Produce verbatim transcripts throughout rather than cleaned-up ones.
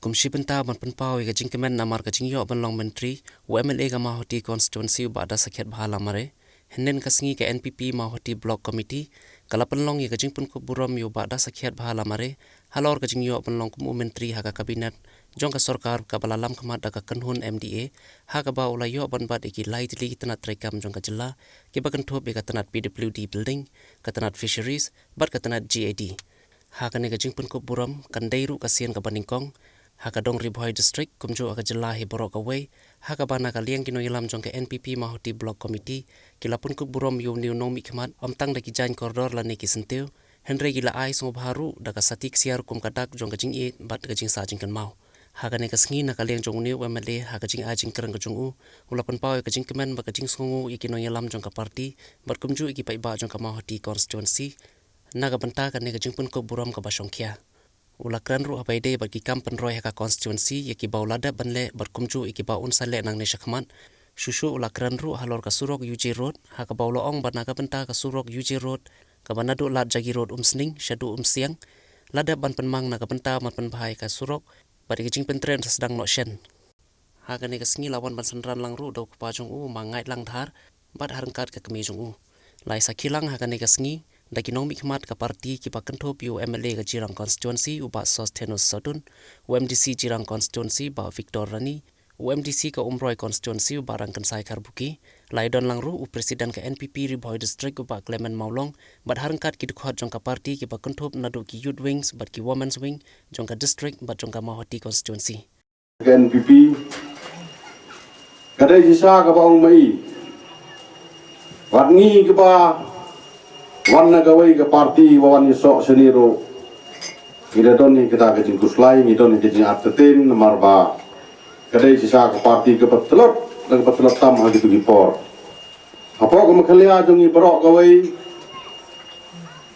Kum shi bynta ban pynpaw ïa ka jingkmen namar ka jingïoh ban long myntri u M L A ka Mawhati Constituency u Bah Dasakhiatbha Lamare, hynnin ka sngi ka N P P Mawhati Block Committee ka la pynlong ïa ka jingpynkup burom ïa u Bah Dasakhiatbha Lamare halor ka jingïoh ban long kum u myntri ha ka kabinet jong ka sorkar kaba la lam khmat da ka kynhun M D A, ha kaba u la ïoh ban bat ïa ki lai tylli ki tnat treikam jong ka jylla kiba kynthup ïa ka tnat P W D building, ka tnat fisheries bad ka tnat G A D. Ha kane ka jingpynkup burom kan dei ruh ka sien kaba nyngkong ha ka dong Ri Bhoi District kumjuh ha ka jylla hi baroh kawei, ha kaba na ka liang ki nongïalam jong ka N P P Mawhati Block Committee ki la pynkup burom ïa une u nongmihkhmat ym tang da ki jaiñ kordor lane ki syntiew, hynrei ki la ai sngewbha ruh da ka sati ksiar kum ka dak jong ka jingïeit bad ka jingsah jingkynmaw. Ha kane ka sngi na ka liang jong une u M L A ha ka jingai jingkren ka jong u, u la pynpaw ïa ka jingkmen bad ka jingsngewnguh ïa ki nongïalam jong ka party bad kumjuh ïa ki paidbah jong ka Mawhati Constituency na ka bynta kane ka jingpynkup burom kaba shongkhia. U la kren ruh haba ïadei bad ki kam pynroi ha ka constituency ïa kiba u la dep ban leh bad kumjuh ïa kiba un sa leh nangne shakhmat. Shuh shuh u la kren ruh halor ka surok U J Road, ha kaba u la ong ba na ka bynta ka surok U J Road kaba naduh Lad Jagi Road Umsning shaduh Umsiang la dep ban pynmang na ka bynta ban pynbha ïa ka surok bad ïa ka jingpyntrei un sa sdang noh shen. Ha kane ka sngi la wan ban synran lang ruh da u kpa jong u, u Ma Ngaitlang Dhar, bad ha ryngkat ka kmie jong u. La ïasakhi lang ha kane ka sngi da ki nongmihkhmat ka party kiba kynthup ïa u M L A ka Jirang Constituency u Bah Sosthenus Sohtun, u M D C Jirang Constituency Bah Victor Rani, u M D C ka Umroi Constituency u Bah Rangkynsai Kharbuki. La ïadon lang ruh u President ka N P P Ri Bhoi District u Bah Clement Mawlong bad ha ryngkat ki dkhot jong ka party kiba kynthup naduh ki Youth Wings bad ki Women's Wing jong ka district bad jong ka Mawhati Constituency. Ka N P P ka dei shisha kaba ong ma i, wat ngi kiba wan na kawei ka party ba wan ïasoh shane ruh, ngi da don hi kata ka jingkhuslai, ngi don hi ka jingartatien, namar ba ka dei shisha ka party kaba tlot, kaba tlot tam ha kitu ki por. Hapoh ka Meghalaya jong ngi baroh kawei,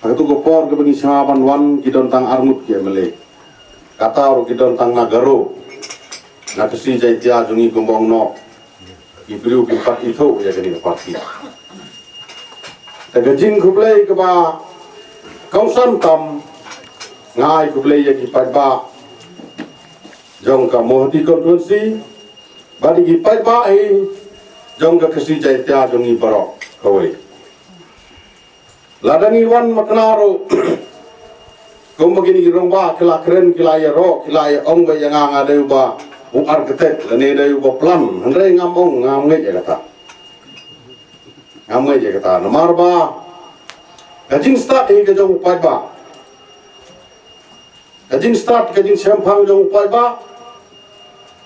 ha katu ka por kaba ngi sngewbha ban wan ki don tang arngut ki M L A. Kata ruh ki don tang na Garo, na Khasi Jaintia jong ngi kumba ong noh. Ki briew ki pat ithuh ïa kane ka party. Te ka jingkhublei kaba kongsan tam nga ai khublei ïa ki paidbah jong ka Mawhati constituency bad ïa ki paidbah hi jong ka Khasi Jaintia jong ngi baroh kawei. Lada ngi wan makna ruh kumba kine ki rangbah ki la kren, ki la ïaroh, ki la ïa ong ba ïa nga nga dei uba u architect lane dei uba plan, hynrei ngam ong, ngam ngeit ïa kata. Ngam ngeit ïa kata namar ba ka jingstad hi ka jong u paidbah. Ka jingstad, ka jingshemphang jong u paidbah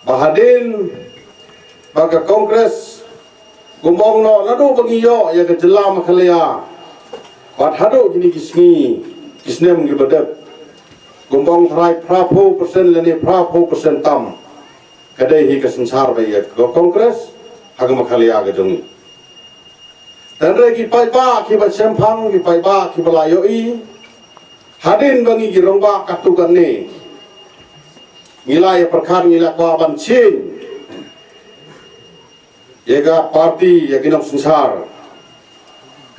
ba hadien ba ka Congress, kumba ong noh, naduh ba ngi ïoh ïa ka jylla Meghalaya bad haduh kine ki sngi ki snem kiba dep, kumba ong tharai phraphew percent lane phraphew percent tam ka dei hi ka synshar ba ïa ka Congress ha ka Meghalaya ka jong ngi. Hynrei ki paidbah kiba shemphang, ki paidbah kiba la ïohi, hadien ba ngi ki rangbah katto katne ngi la ïa pyrkhat, ngi la kwah ban change ïa ka party, ïa ki nongsynshar.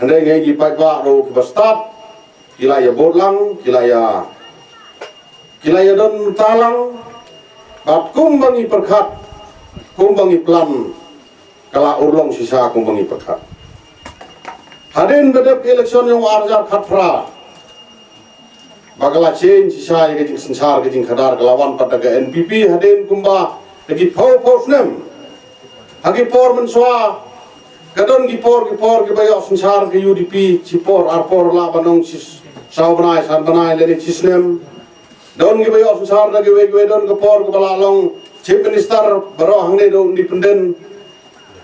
Hynrei ngi ki paidbah ruh kiba stad ki la ïa vote lang, ki la ïa, ki la ïa don mynta lang. Bad kumba ngi pyrkhat, kumba ngi plan, ka la urlong shisha kumba ngi pyrkhat. Hadien ba dep election jong u ar hajar khatphra, ba ka la change shisha ïa ka jingsynshar ka jingkhadar, ka la wan pat da ka N P P hadien kumba da ki phew phew snem. Ha ki por mynshuwa ka don ki por, ki por kiba ïoh synshar ka U D P, shi por ar por lah ban ong, shi saw bnai, san bnai lane shi snem. Don kiba ïoh synshar da kiwei kiwei, don ka por kaba la long Chief Minister baroh hangne da u independent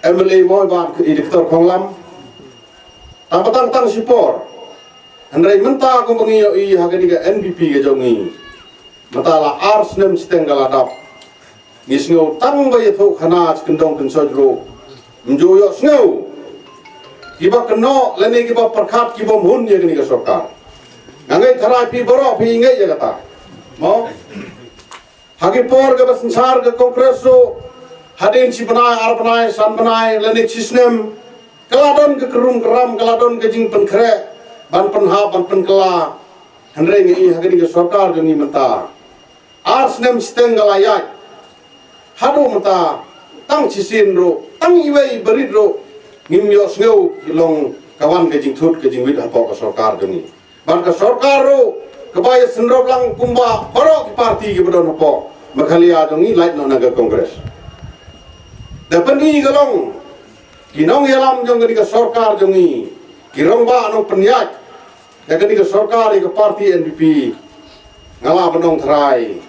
M L A mo, i Bah i Doctor Khonglam. Tang ba tang tang shi por. Hynrei mynta kumba ngi ïohi ha kane ka N P P ka jong ngi, mynta la ar snem shiteng ka la dap. Ngi sngew tang ba ïathuh khana shi kyndong kynsoit ruh ym ju ïoh sngew. Kiba kynnoh lane kiba pyrkhat kibym hun ïa kane ka sorkar. Nga ngeit tharai phi baroh phi ngeit ïa kata, mo? Ha ki por kaba synshar ka Congress ruh, hadien shi bnai, ar bnai, san bnai lane shi snem, ka la don ka krum kram, ka la don ka jingpynkhreh ban pynhap ban pynkylla. Hynrei ngi ïohi ha kane ka sorkar jong ngi mynta, Ar snem shiteng ka la ïaid. Haduh mynta, tang shisien ruh, tang iwei i barit ruh, ngim ïohsngew ki long ka wan ka jingthut ka jingwit hapoh ka sorkar jong ngi. Bad ka sorkar ruh, kaba ïa synrop lang kumba baroh ki parti kiba don hapoh Meghalaya jong ngi, lait noh na ka Congress. Da pyn-i ka long, ki nongïalam jong kane ka sorkar jong ngi, ki rangbah nongpynïaid ïa kane ka sorkar, ïa ka parti N P P, nga lah ban ong tharai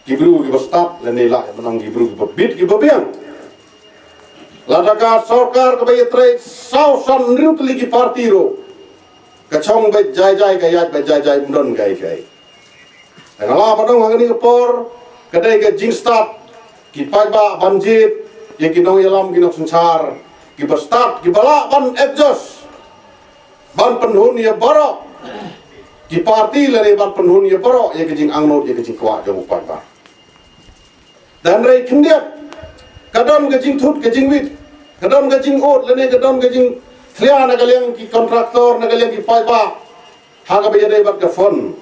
ki briew kiba stad lane lah ban ong ki briew kiba bit kiba biang. Lada ka sorkar kaba ïatrei saw san hynriew tylli ki parti ruh, ka shong beit jai jai, ka ïaid beit jai jai, ym don kaei kaei. Te nga lah ban ong ha kane ka por, ka dei ka jingstad ki paidbah ban jied ïa ki nongïalam, ki nongsynshar kiba stad, kiba lah ban adjust, ban pynhun ïa baroh ki parti lane ban pynhun ïa baroh ïa ka jingangnud, ïa ka jingkwah jong u paidbah. Te hynrei khyndiat, ka don ka jingthut ka jingwit, ka don ka jingud lane ka don ka jingthlia na ka liang ki kontraktor, na ka liang ki paidbah, ha kaba ïadei bad ka fund.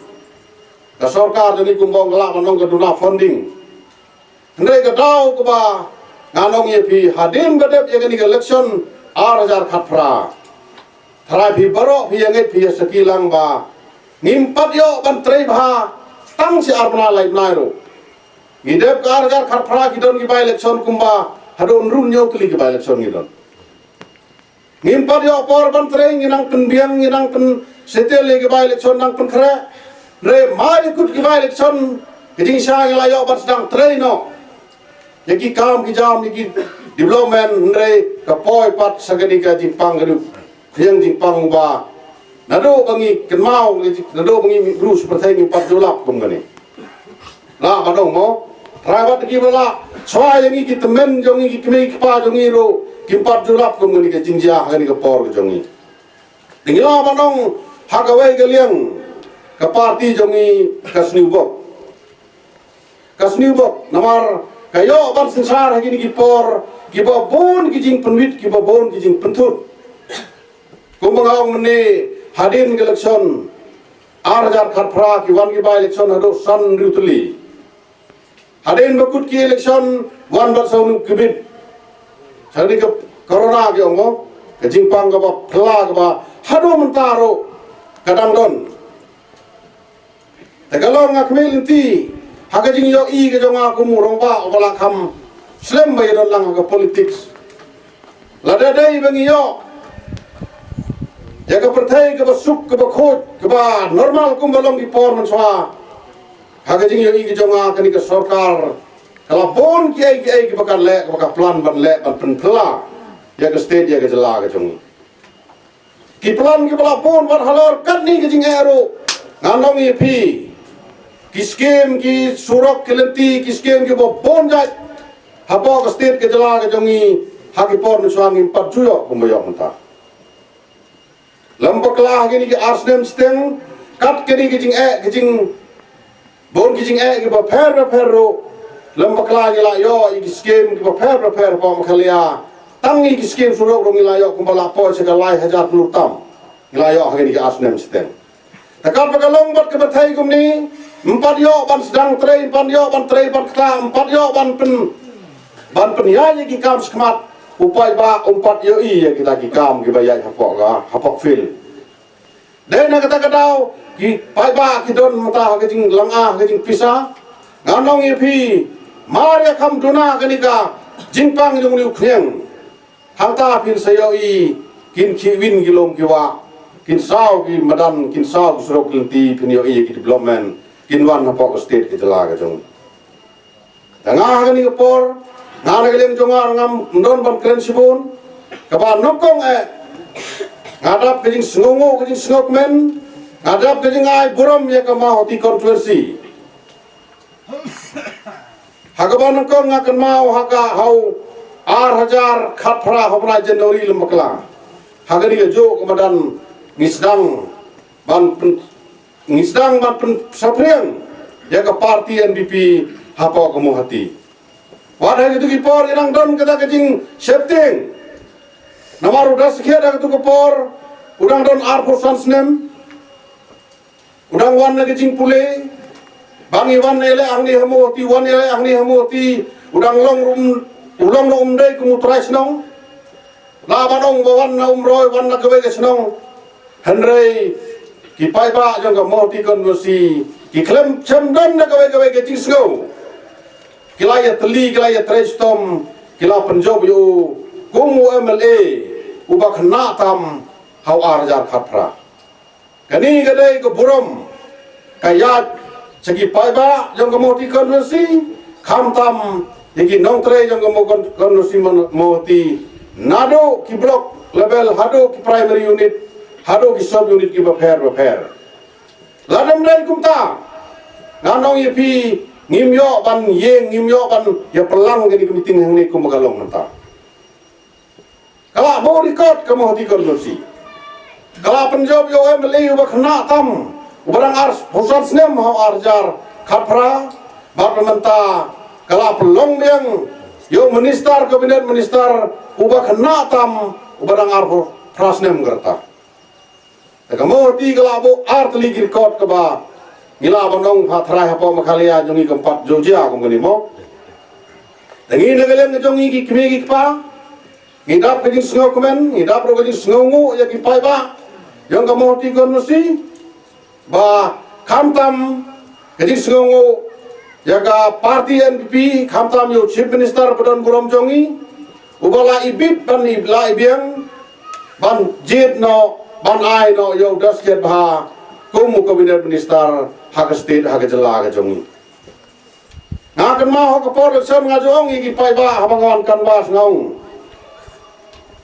Ka sorkar jong ngi kumba nga lah ban ong ka duna funding. Hynrei ka daw kaba ngan ong ïa phi, hadien ba dep ïa kane ka election ar hajar khatphra, tharai phi baroh phi ïa ngeit, phi ïa sakhi lang ba ngim pat ïoh ban trei bha tang shi ar bnai lai bnai ruh. Ngi dep ka ar hajar khatphra ki don ki by-election kumba haduh hynriew hynñiew tylli ki by-election ngi don. Ngim pat ïoh por ban trei, ngi nang pynbiang, ngi nang pynsetel ïa ki by-election, nang pynkhreh. Hynrei mar ïa kut ki by-election, ka jingshisha ngi la ïoh ban sdang trei noh ïa ki kam ki jam, ïa ki development, hynrei ka poi pat sha kane ka jingpang, ka dei ka jingpang ba naduh ba ngi kynmaw, naduh ba ngi mih briew sha pyrthei, ngim pat ju lap kum kane. Lah ban ong mo, trai wat kiba la shuwa ïa ngi, ki tymmen jong ngi, ki kmie ki kpa jong ngi ruh kim pat ju lap kum kane ka jingjia ha kane ka por ka jong ngi. Te ngi lah ban ong ha kawei ka liang, ka parti jong ngi ka sniewbok. Ka sniewbok namar ka ïoh ban synshar ha kine ki por kiba bun ki jingpynwit, kiba bun ki jingpynthut. Kumba nga ong mynne, hadien ka election ar hajar khatphra ki wan ki by-election haduh san hynriew tylli. Hadien ba kut ki election wan bad saw ngut ki bit. Sa kane ka corona ki ong mo, ka jingpang kaba phylla kaba haduh mynta ruh ka dang don. Te ka long, nga khmih lynti ha ka jingïohi ka jong nga kum u rangbah uba la kham slem ba ïadon lang ha ka politics. Lada dei ba ngi ïoh ïa ka pyrthei kaba suk, kaba khuid, kaba normal kumba long ki por mynshuwa, ha ka jingïohi ka jong nga, kane ka sorkar ka la bun kiei kiei kiba kan leh, kaba ka plan ban leh ban pynphylla ïa ka state, ïa ka jylla ka jong ngi. Ki plan kiba la bun wat halor katne ka jingeh ruh, ngan ong ïa phi, ki skim, ki surok, ki lynti, ki skim kiba bun jait hapoh ka state, ka jylla ka jong ngi, ha ki por mynshuwa ngim pat ju ïoh kumba ïoh mynta. Lem bakla ha kine ki ar snem shiteng, kat kine ki jingeh, ki jing bun ki jingeh kiba pher bapher ruh, lem bakla ngi la ïoh ïa ki skim kiba pher bapher hapoh Meghalaya. Tang ïa ki skim surok ruh ngi la ïoh kumba la poi sha ka lai hajar klur tam, ngi la ïoh ha kine ki ar snem shiteng. Te katba ka long bad kaba thei kumne, ym pat ïoh ban sdang trei, ym pat ïoh ban trei ban ktah, ym pat ïoh ban pyn, ban pynïaid ïa ki kam shakhmat, u paidbah um pat ïohi ïa kita ki kam kiba ïaid hapoh ka, hapoh field. Dei na kata ka daw ki paidbah ki don mynta ha ka jinglanga, ha ka jingpisa. Ngan ong ïa phi, mar ïa kham duna kane ka jingpang jong une u khñiang, hangta phin sa ïohi kin khih win ki lum ki wah, kin saw ki madan, kin saw ki surok, ki lynti, phin ïohi ïa ki development kin wan hapoh ka state, ka jylla ka jong. Te nga ha kane ka por, nga na ka liang jong nga ruh ngam don ban kren shibun. Kaba nyngkong eh, nga dap ka jingsngewnguh, ka jingsngewkmen, nga dap ka jingai burom ïa ka Mawhati constituency. Ha kaba nyngkong nga kynmaw ha ka, ha u ar hajar khatphra, ha u bnai January lem bakla, ha kane kajuh ka madan ngi sdang ban pyn, ngi sdang ban pynsaphriang ïa ka parti N P P hapoh ka Mawhati. Wat ha kito ki por ngi dang don kata ka jingsheptieng. Namar u Da Sakhiat ha kito ki por u dang don arphew san snem. U dang wan na ka jingpule. Ba ngi wan ïaleh hangne ha Mawhati, wan ïaleh hangne ha Mawhati, u dang long ruh um, u long ruh um dei kum u trai shnong. La ban ong ba wan na Umroi, wan na kawei ka shnong. Hynrei ki paidbah jong ka Mawhati constituency ki khlem shem don na kawei kawei ka jingsngew. Ki la ïatylli, ki la ïatrei shitom, ki la pynjop ïa u kum u M L A uba khynnah tam ha u ar hajar khatphra. Kane ka dei ka burom ka ïaid sha ki paidbah jong ka Mawhati constituency, khamtam ïa ki nongtrei jong ka Mawhati constituency, Mawhati, naduh ki block level haduh ki primary unit, haduh ki sub unit kiba pher ba pher. Lada ym dei kumta, ngan ong ïa phi, ngim ïoh ban ïeng, ngim ïoh ban ïa pynlang kane ka meeting hangne kumba ka long mynta. Ka la buh record ka Mawhati constituency. Ka la pynjop ïa u M L A uba khynnah tam, uba dang arphew san snem ha u ar hajar khatphra, bad mynta ka la pynlong biang ïa u minister, cabinet minister, uba khynnah tam, uba dang arphew phra snem ka rta. Te ka Mawhati ka la buh ar tylli ki record kaba ngi lah ban ong pha tharai hapoh Meghalaya jong ngi kam pat jia kum kane mo. Te ngi na ka liang ka jong ngi ki kmie ki kpa, ngi dap ka jingsngew kmen, ngi dap ruh ka jingsngew nguh ïa ki paidbah jong ka Mawhati constituency, ba khamtam ka jingsngew nguh ïa ka party N P P, khamtam ïa u Chief Minister ba don burom jong ngi, uba la ibit ban ib-, la ibiang ban jied noh, ban ai noh ïa u Daskhiat Bha kum u cabinet minister ha ka state, ha ka jylla ka jong ngi. Nga kynmaw ha ka por election nga ju ong ïa ki paidbah haba nga wan canvass, nga ong,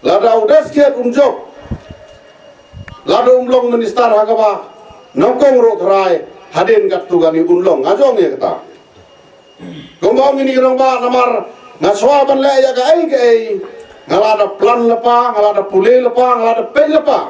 lada u Daskhiat un jop, lada um long minister ha kaba nyngkong ruh tharai, hadien katto katne un long, nga ju ong ïa kata. Kumba ong ïa kine ki rangbah, namar nga shuwa ban leh ïa kaei kaei, nga la da plan lypa, nga la da pule lypa, nga la da peit lypa.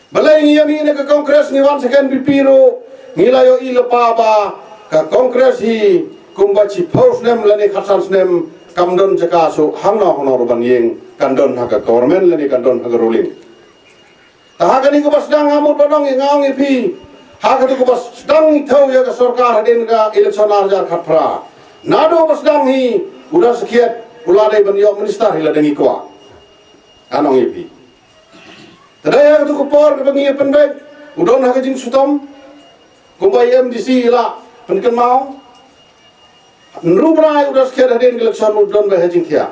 Balei ngi ïa mih na ka Congress, ngi wan sha ka N P P ruh, ngi la ïohi lypa ba ka Congress hi kumba shiphew snem lane khatsan snem kam don jaka shuh hangno hangno ruh ban ïeng, kan don ha ka government lane kan don ha ka ruling. Te ha kane kaba sdang, nga mut ban ong ïa, nga ong ïa phi, ha katu kaba sdang ngi thew ïa ka sorkar hadien ka election ar hajar khatphra, naduh ba sdang hi u Daskhiat u la dei ban ïoh minister hi lada ngi kwah. Ngan ong ïa phi. Te dei ha katu ka por kaba ngi ïa pynbeit, u don ha ka jingshitom, kumba i M D C i la pynkynmaw. Hynriew bnai u Daskhiat hadien ka election u don beit ha jingthiah.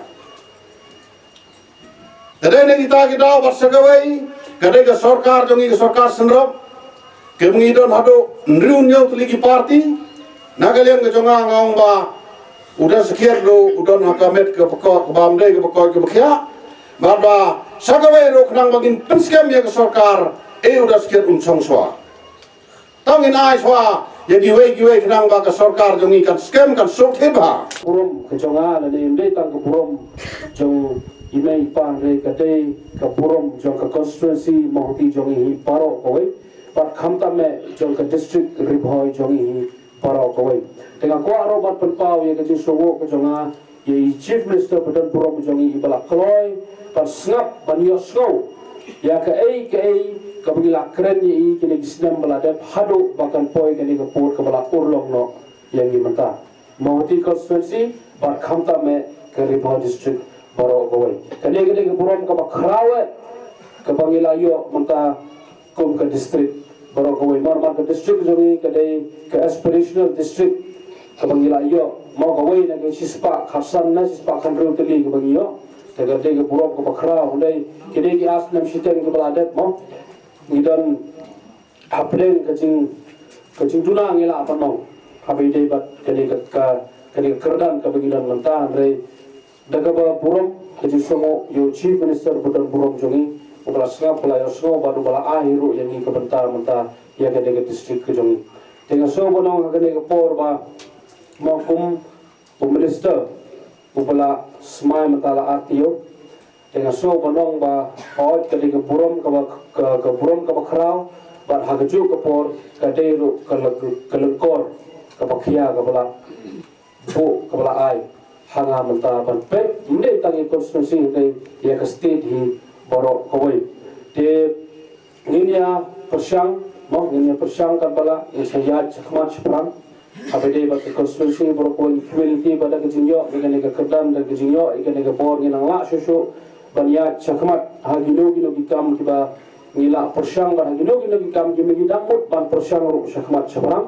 Te dei na kita ki daw bad sa kawei ka dei ka sorkar jong ngi, ka sorkar synrop, kaba ngi don haduh hynriew hynñiew tylli ki party. Na ka liang ka jong nga, nga ong ba u Daskhiat ruh u don ha ka met kaba koit, kaba ym dei kaba koit kaba khiah. Bad ba sa kawei ruh khnang ba ngin pynskhem ïa ka sorkar, eh, u Daskhiat un shong shuwa. Tang ngin ai shuwa ïa kiwei kiwei khnang ba ka sorkar jong ngi kan skhem, kan suk thied bha. Burom ka jong nga lane ym dei tang ka burom jong i mei i pa, hynrei ka dei ka burom jong ka constituency Mawhati jong ngi hi baroh kawei, bad khamtam eh jong ka district Ri Bhoi jong ngi hi baroh kawei. Te nga kwah ruh ban pynpaw ïa ka jingsngewnguh ka jong nga ïa i Chief Minister ba don burom jong ngi, iba la kloi ban sngap, ban ïohsngew ïa kaei kaei kaba ngi la kren ïa i kine ki snem ba la dep, haduh ba kan poi kane ka pud kaba la urlong noh ïa ngi mynta, Mawhati constituency bad khamtam eh ka Ri Bhoi district baroh kawei. Kane ka dei ka burom kaba khraw eh kaba ngi la ïoh mynta kum ka district baroh kawei. Namar ka district jong ngi ka dei ka aspirational district kaba ngi la ïoh, mo, kawei na ka shispah khatsan ne shispah khathynriew tylli kaba ngi ïoh. Te ka dei ka burom kaba khraw. Hynrei ki dei ki ar snem shiteng kiba la dep, mo, ngi don hapdeng ka jing, ka jingduna, ngi lah ban ong, haba ïadei bad kane ka, ka, kane ka kyrdan kaba ngi don mynta. Hynrei da kaba burom, ka jingsngewnguh ïa u Chief Minister ba don burom jong ngi, uba la sngap, ba la ïohsngew bad uba la ai hi ruh ïa ngi ka bynta mynta ïa kane ka district ka jong ngi. Te nga sngew ban ong ha kane ka por ba, mo, kum u minister uba la smai mynta la ar taïew, te nga sngew ban ong ba hooid ka dei ka burom kaba, ka, ka burom kaba khraw, bad ha kajuh ka por ka dei ruh ka la, ka lyngkor kaba khia kaba la buh, kaba la ai ha nga mynta ban peit, ym dei tang ïa ka constituency, hynrei ïa ka state hi baroh kawei. Te ngin ïa pyrshang Mo, ngin ïa pyrshang katba lah, ngin sa ïaid shakhmat shaphrang. Haba ïadei bad ka constituency baroh kawei, ngi khmih lynti ba da ka jingïoh ïa kane ka kyrdan, da ka jingïoh ïa kane ka bor, ngin nang lah shuh shuh ban ïaid shakhmat ha kino kino ki kam kiba ngi lah pyrshang, bad ha kino kino ki kam kiba ngi dang mut ban pyrshang ruh shakhmat shaphrang.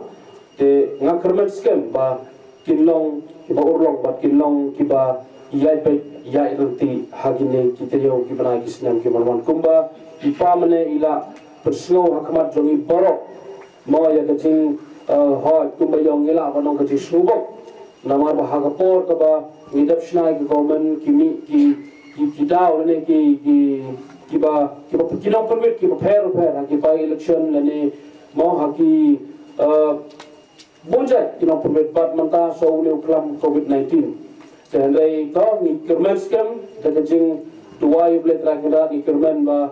Te nga kyrmen skhem ba kin long kiba urlong bad kin long kiba ïaid beit ïaid ryntih ha kine ki taïew ki bnai ki snem ki ban wan, kumba i Pa mynne i la pynsngew ha khmat jong ngi baroh. Mo, ïa ka jing, eh, hoi, kumba ïong ngi lah ban ong ka jingsngewbok. Namar ba ha ka por kaba ngi dep shna ïa ka government, ki mih ki, ki, ki daw lane ki, ki, kiba, kiba, ki nongpynwit kiba pher pher ha ki by election lane, mo, ha ki, eh, bun jait ki nongpynwit, bad mynta sha une u khlam covid nineteen. Te hynrei to ngi kyrmen skhem da ka jingduwai U Blei Trai Kynrad, ngi kyrmen ba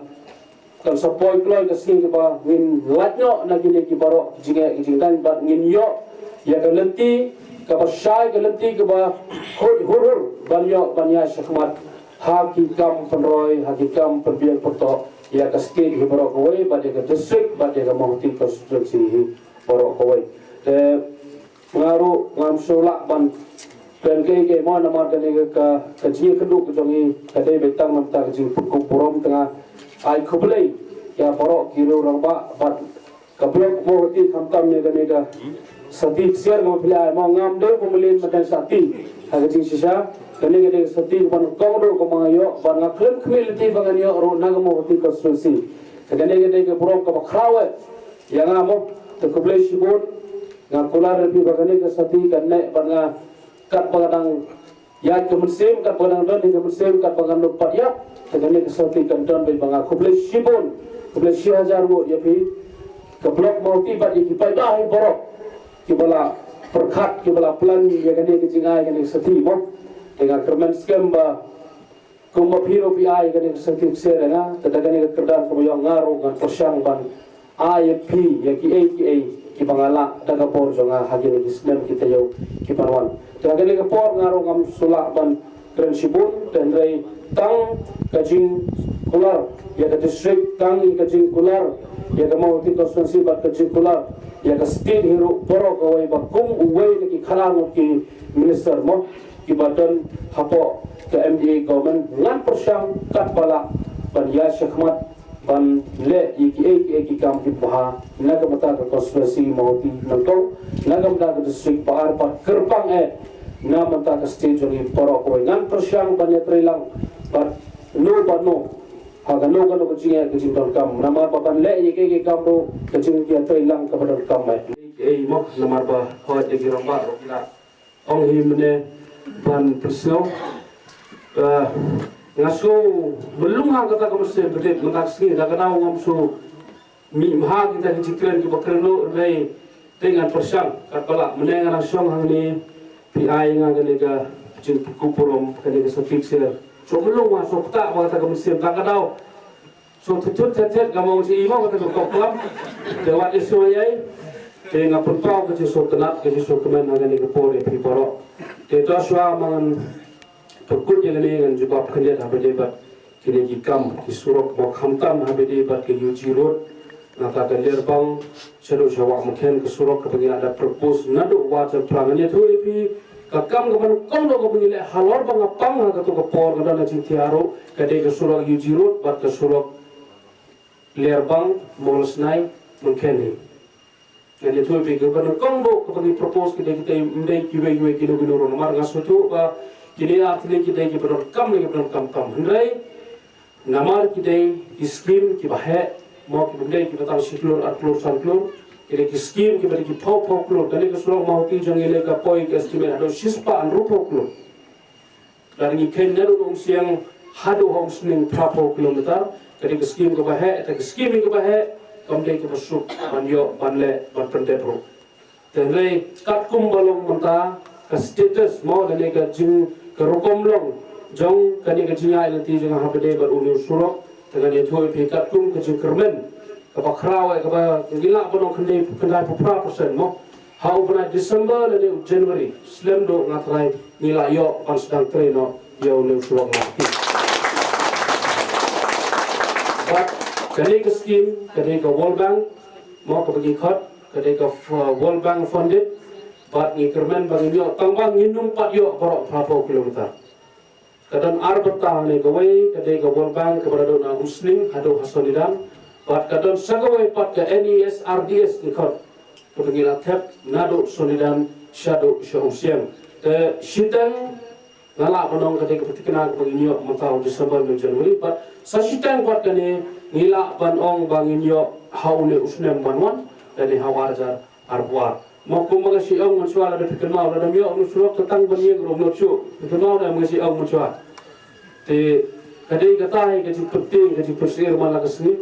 kan sa poi kloi ka sngi kaba ngin lait noh na kine ki baroh ki jingeh ki jingdaiñ, bad ngin ïoh ïa ka lynti kaba shai, ka lynti kaba khuid hur hur ban ïoh ban ïaid shakhmat ha ki kam pynroi, ha ki kam pynbiang pyntoh ïa ka state hi baroh kawei, bad ïa ka district, bad ïa ka Mawhati constituency hi baroh kawei. Te nga ruh ngam shu lah ban pynkylla mo, namar kane ka, ka, ka jingïakynduh ka jong ngi ka dei beit tang namar ka jingpyrkhat burom. Te nga ai khublei ïa baroh ki riew rangbah bad ka block Mawhati, khamtam ïa kane ka sati ksiar, nga phi ai mo, ngam dei ba mlien mynta sati ha ka jingshisha. Kane ka dei ka sati kaba nyngkong ruh kaba nga ïoh, bad nga khlem khmih lynti ba ngan ïoh ruh na ka Mawhati constituency. Te kane ka dei ka burom kaba khraw eh ïa nga mo. Te khublei shibun. Nga kular ïa phi ba kane ka sati kan neh bad nga, katba nga dang ïaid ka mynsiem, katba nga dang don ïa ka mynsiem, katba ngan ym pat ïap, te kane ka sati kan don beit bad nga. Khublei shibun, khublei shi hajar ngut ïa phi. Ka block Mawhati bad ïa ki paidbah hi baroh kiba la pyrkhat, kiba la plan ïa kane ka jingai kane ka sati mo. Te nga kyrmen skhem ba kumba phi ruh phi ai kane ka sati ksiar ïa nga, te da kane ka kyrdan kaba ïong nga ruh ngan pyrshang ban ai ïa phi ïa kiei kiei kiba nga lah da ka bor jong nga ha kine ki snem ki taïew ki ban wan. Te ha kane ka por nga ruh ngam shu lah ban kren shibun, te hynrei tang ka jingkular ïa ka district, tang ïa ka jingkular ïa ka Mawhati constituency bad ka jingkular ïa ka state hi ruh baroh kawei, ba kum uwei na ki khadar ngut ki minister mo kiba don hapoh ka M D A government, ngan pyrshang katba lah ban ïaid shakhmat ban leh ïa kiei kiei ki kam kiba bha na ka bynta ka constituency Mawhati nyngkong, na ka bynta ka district ba ar, bad kyrpang eh na ka bynta ka state jong ngi baroh kawei. Ngan pyrshang ban ïatreilang bad no bad no ha kano kano ka jingeh ka jingdonkam, namar ba ban leh ïa kiei kiei ki kam ruh ka jingïatreilang kaba donkam eh. Ei mo, namar ba hoi ïa ki rangbah ruh ki la ong hi mynne ban pynsngew. Eh, nga sngew mlung ha kata ka mynsiem, bad mynta ka sngi da ka daw ngam shu mih bha kita ki jingkren kiba kren ruh, hynrei te ngan pyrshang katba lah. Mynne nga nang shong hangne, phi ai nga kane ka jingpyrkhat burom, kane ka sati ksiar. Shu mlung, nga shu ktah bha kata ka mynsiem, da ka daw shu thut thut thet thet, ka mong shi i mo kata ka kop klam. Te wat ïa shu ïai, te nga pynpaw ka jingsngewtynnat, ka jingsngewkmen ha kane ka por ïa phi baroh. Te to shuwa ma ngan pyrkhat ïa kane, ngan jubab khyndiat haba ïadei bad kine ki kam ki surok, ba khamtam haba ïadei bad ka U G Road, nangta ka Lerbang shaduh sha Wah Mykhen, ka surok kaba ngi la da propose naduh Wah Jaiñphra. Ngan ïathuh ïa phi, ka kam kaba nyngkong ruh kaba ngi leh halor ba nga pang ha kato ka por, ka don ha jingthiah ruh, ka dei ka surok U G Road bad ka surok Lerbang Mawlasnai Mykhen hi. Ngan ïathuh ïa phi, kaba nyngkong ruh kaba ngi propose, ki dei, ki dei, ym dei kiwei kiwei kino kino ruh, namar nga sngewthuh ba kine ar tylli ki dei kiba donkam ne kiba donkam kam. Hynrei namar ki dei ki skim kiba heh mo, kiba ym dei kiba tang shi klur, ar klur, san klur. Ki dei ki skim kiba dei ki phew phew klur. Kane ka surok Mawhati jong ngi lei ka poi ka estimate haduh shispah hynriewphew klur. Lada ngi kheiñ naduh Umsiang haduh ha Umsning, phraphew kilometer. Ka dei ka skim kaba heh, te ka skim hi kaba heh kam dei kaba suk ban ïoh, ban leh, ban pyndep ruh. Te hynrei katkum ba long mynta ka status mo, lane ka jing, ka rukom long jong kane ka jingïaid lynti jong nga haba ïadei bad une u surok. Te ngan ïathuh ïa phi katkum ka jingkyrmen kaba khraw eh, kaba ngi lah ban ong khyndai, khyndai phew phra percent mo. Ha u bnai December lane u January slem duh nga trai ngi la ïoh ban sdang trei noh ïa une u surok Mawhati. Bad kane ka skim, kane ka World Bank, Mo kaba ngi khot ka dei ka f- World Bank funded, bad ngi kyrmen ba ngin ïoh tang ba ngin ym pat ïoh baroh phra phew kilometer. Ka don ar bynta, ne kawei ka dei ka World Bank kaba la don na Umsning haduh ha Sonidan, bad ka don sa kawei pat ka NESRDS ngi khot, kaba ngi la thep naduh Sonidan shaduh sha Umsiang. Te shiteng nga lah ban ong ka dei kaba thikna kaba ngin ïoh mynta u December ne January, bad sa shiteng pat kane ngi lah ban ong ba ngin ïoh ha une u snem ban wan, lane ha u ar hajar arphew ar. Mo kumba nga shu ong mynshuwa, lada phi kynmaw, lada ym ïoh u surok te tang ban ïeng ruh ym nud shuh. Phi kynmaw, lada nga shu ong mynshuwa. Te ka dei kata hi ka jingpyntieng, ka jingpynsheptieng man la ka sngi.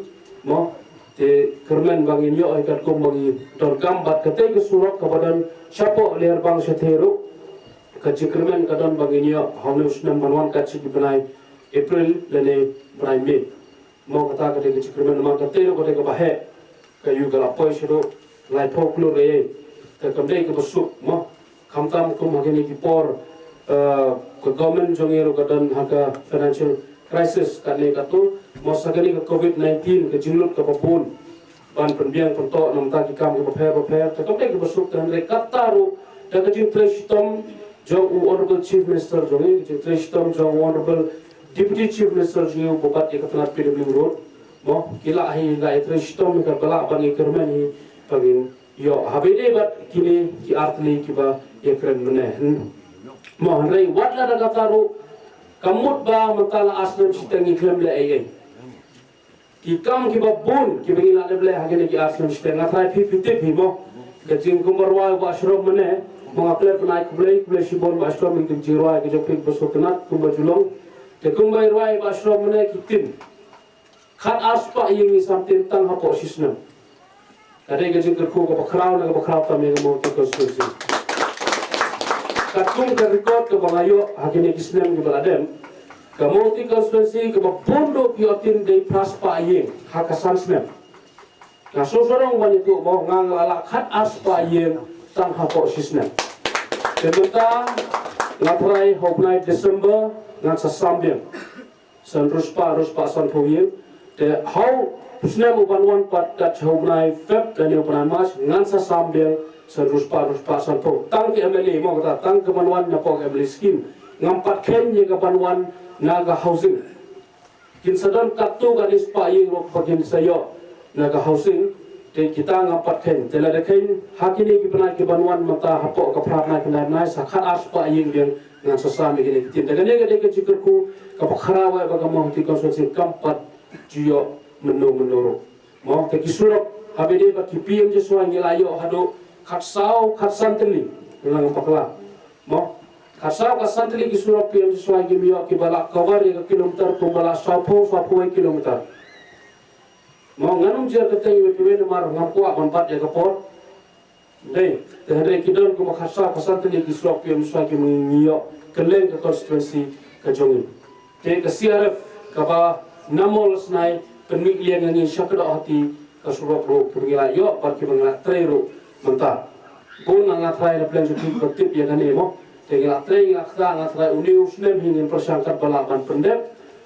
Mo, te kyrmen ba ngin ïoh hi katkum ba ngi donkam, bad katei ka surok kaba don shapoh Lairbang shathie ruh, ka jingkyrmen ka don ba ngin ïoh ha une u snem ban wan kat sha ki bnai April lane bnai May. Mo kata ka dei ka jingkyrmen, namar katei ruh ka dei kaba heh. Ka ïu ka la poi shaduh laiphew klur eiei. Te kam dei kaba suk mo. Khamtam kum ha kine ki por, eh, ka government jong ngi ruh ka don ha ka financial crisis kane katu. Mo sa kane ka covid nineteen, ka jinglut kaba bun ban pynbiang pyntoh na bynta ki kam kiba pher bapher. Te kam dei kaba suk, te hynrei kata ruh da ka jingtrei shitom jong u Honorable Chief Minister jong ngi, ka jingtrei shitom jong u Honorable Deputy Chief Minister jong ngi uba bat ïa ka tnat P W D. Mo, ki lah hi, lah ïa trei shitom hi kaba lah ban ïakren hi, ba ngin ïoh ha ba ïadei bad kine ki ar tylli kiba ïakren mynne. Hmm. Mo, hynrei wat la da kata ruh, ka mut ba mynta la ar snem shiteng ngi khlem leh ei ei. Ki kam kiba bun kiba ngi la dep leh ha kine ki ar snem shiteng, nga tharai phi phi tip hi mo. Ka jingkumba rwai u Bah Shrum mynne, mo, nga klet ban ai khublei, khublei shibun Bah Shrum ïa ka jingrwai ka jong phi kaba sngewtynnat kumba ju long. Te kumba i rwai Bah Shrum mynne ki tin. Khat ar spah ïing ngi sam tin tang hapoh shi snem. Ka dei ka jingkyrkhu kaba khraw na kaba khraw tam ïa ka Mawhati constituency. Katkum ka record kaba nga ïoh ha kine ki snem kiba la dep, ka Mawhati constituency kaba bun ruh ki ïoh tin dei phra spah ïing ha ka san snem. Nga sngewsarong ban ïathuh mo, nga nga la lah khat ar spah ïing tang hapoh shi snem. Te mynta nga tharai ha u bnai December ngan sa sam biang. San ruspah, ruspah sanphew ïing. Te ha u snem uban wan pat kat ha u bnai Feb lane u bnai March ngan sa sam biang san ruspah, ruspah sanphew. Tang ki M L A mo kata, tang ka ban wan na ka M L A scheme. Ngam pat kheiñ ïa ka ban wan na ka housing. Kin sa don katto katne spah ïing ruh ba kin sa ïoh na ka housing. Te kita ngam pat kheiñ. Te lada kheiñ ha kine ki bnai ki ban wan mynta hapoh ka phra bnai khyndai bnai sa khat ar spah ïing biang ngan sa sam ïa kine ki tin. Te kane ka dei ka jingkyrkhu kaba khraw eh ba ka Mawhati constituency kam pat ju ïoh mynno mynno ruh. Mo, te ki surok ha ba ïadei bad ki P M G S Y ngi la ïoh haduh khatsaw khatsan tylli. Nga ngam bakla. Mo, khatsaw khatsan tylli ki surok P M G S Y kim ïoh kiba la cover ïa ka kilometer kumba la sawphew, sawphew kilometer. Mo, ngan ym jer kyrteng iwei pa iwei namar ngam kwah ban bat ïa ka por. Dei, te hynrei ki don kumba khatsaw khatsan tylli ki surok P M G S Y ki ngi ïoh kylleng ka constituency ka jong ngi. Te ka C R F kaba na Mawlasnai pynmih liang ïa ngi sha Kdaw Hati, ka surok ruh pynmih ngi la ïoh bad kiba ngi la trei ruh mynta. Bun na nga tharai na pdeng jong phi ba tip ïa kane mo. Te ngi la trei, ngi la kta, nga tharai une u snem hi ngin pyrshang katba lah ban pyndep.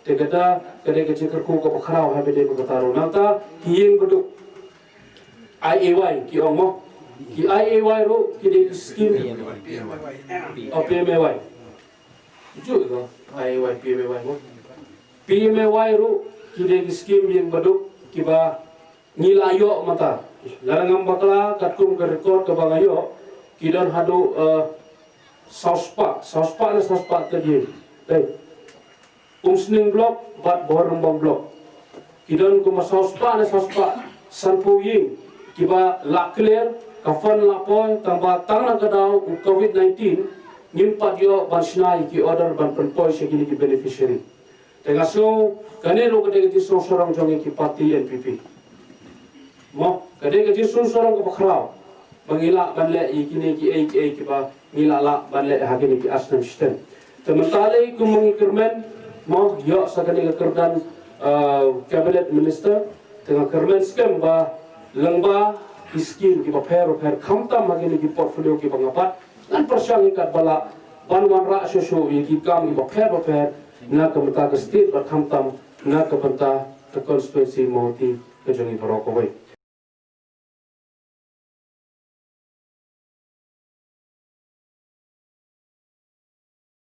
Te kata ka dei ka jingkyrkhu kaba khraw ha ba ïadei bad kata ruh. Nangta ki ïing baduk. I A Y ki ong mo. Ki I A Y ruh ki dei ki skim. Oh, P M A Y. Ju ko I A Y, P M A Y mo. P M A Y ruh ki dei ki skim ïing baduk kiba ngi la ïoh mynta. Lada ngam bakla katkum ka record kaba nga ïoh, ki don haduh, eh, saw spah, saw spah ne saw spah tylli. Dei. Umsning block bad Bhoirymbong block. Ki don kumba saw spah ne saw spah sanphew ïing kiba la clear, ka fund la poi, tang ba tang na ka daw u covid nineteen ngim pat ïoh ban shna ïa ki order ban pynpoi sha kine ki beneficiary. Te nga sngew kane ruh ka dei ka jingsngew sarong jong ngi ki party N P P. Mo, ka dei ka jingsngew sarong kaba khraw ba ngi lah ban leh ïa kine kiei kiei kiba ngi lah lah ban leh ha kine ki ar snem shiteng. Te mynta lei kum ma ngi kyrmen, mo, ïoh sa kane ka kyrdan, uh, cabinet minister, te nga kyrmen skhem ba lyngba ki skim kiba pher pher khamtam ha kine ki portfolio kiba nga bat, ngan pyrshang ïa katba lah ban wanrah shuh shuh ïa ki kam kiba pher pher na ka bynta ka state bad khamtam na ka bynta ka constituency Mawhati ka jong ngi baroh kawei.